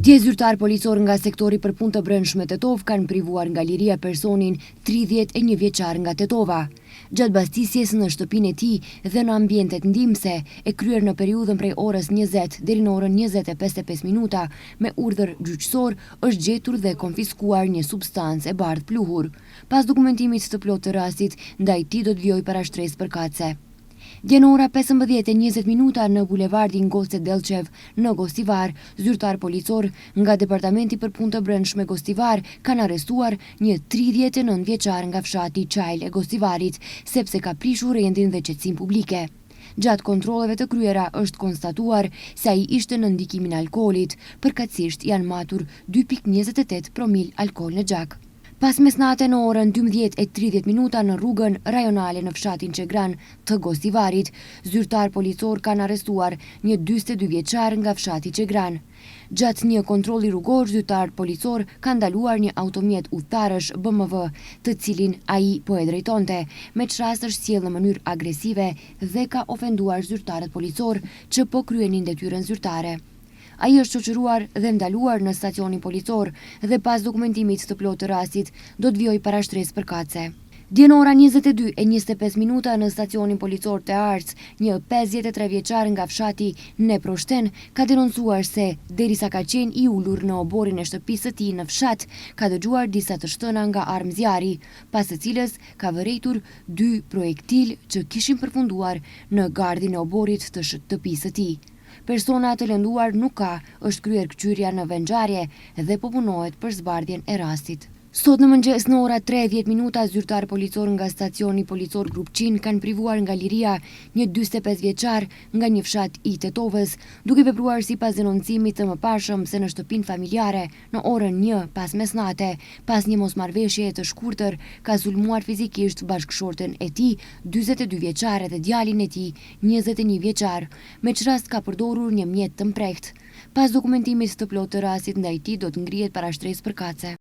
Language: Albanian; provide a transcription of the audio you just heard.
Dje zyrtarë policorë nga sektori për punë të brendshme Tetovë kanë privuar nga liria personin 31 vjeçar nga Tetova. Gjatë bastisjes në shtëpinë e tij dhe në ambientet ndihmëse, e kryer në periudhën prej orës 20 deri në orën 20:55 minuta, me urdhër gjyqësor është gjetur dhe konfiskuar një substancë e bardhë pluhur. Pas dokumentimit të plotë të rastit, ndaj tij do të vijojë parashtresë përkatëse. Dje në ora 15 e 20 minuta në bulevardin Goce Dellçev në Gostivar, zyrtarë policorë nga Departamenti për Punë të Brendshme Gostivar kanë arrestuar një 39 vjeçar nga fshati Çajl e Gostivarit, sepse ka prishur rendin dhe qetësinë publike. Gjatë kontrolleve të kryera është konstatuar se ai ishte në ndikimin e alkoolit, përkatësisht janë matur 2.28 promil alkool në gjak. Pas mesnate në orën 12 e 30 minuta në rrugën rajonale në fshatin Çegran të Gostivarit, zyrtarë policorë kanë arrestuar një 42 vjeçar nga fshati Çegran. Gjatë një kontrolli rrugor, zyrtarë policorë kanë ndaluar një automjet udhëtarësh BMW, të cilin ai po e drejtonte, me ç'rast është sjellë në mënyrë agresive dhe ka ofenduar zyrtarët policorë që po kryenin detyrën zyrtare. Ai është shoqëruar dhe ndaluar në stacionin policor dhe pas dokumentimit të plotë të rastit do të vijojë parashtresë përkatëse. Dje në ora 22 e 25 minuta në stacionin policor Tearcë, një 53 vjeçar nga fshati Neproshten ka denoncuar se derisa ka qenë i ulur në oborrin e shtëpisë së tij në fshat, ka dëgjuar disa të shtëna nga armë zjarri, pas së cilës ka vërejtur dy projektil që kishin përfunduar në gardhin e oborrit të shtëpisë së tij. Persona të lënduar nuk ka, është kryer këqyrja në vendngjarje dhe po punohet për zbardhjen e rastit. Sot në mëngjes në ora 30 minuta, zyrtarë policorë nga stacioni policor Grupçin kanë privuar nga liria një 45 vjeçar nga një fshat i Tetovës, duke vepruar sipas denoncimit të mëparshëm se në shtëpinë familjare në orën 1 pas mesnate, pas një mosmarrëveshjeje të shkurtër, ka sulmuar fizikisht bashkëshorten e tij 42 vjeçare dhe djalin e tij 21 vjeçar, me ç'rast ka përdorur një mjet të mprehtë. Pas dokumentimit të plotë të rastit ndaj tij do të ngrihet parashtresë përkatëse.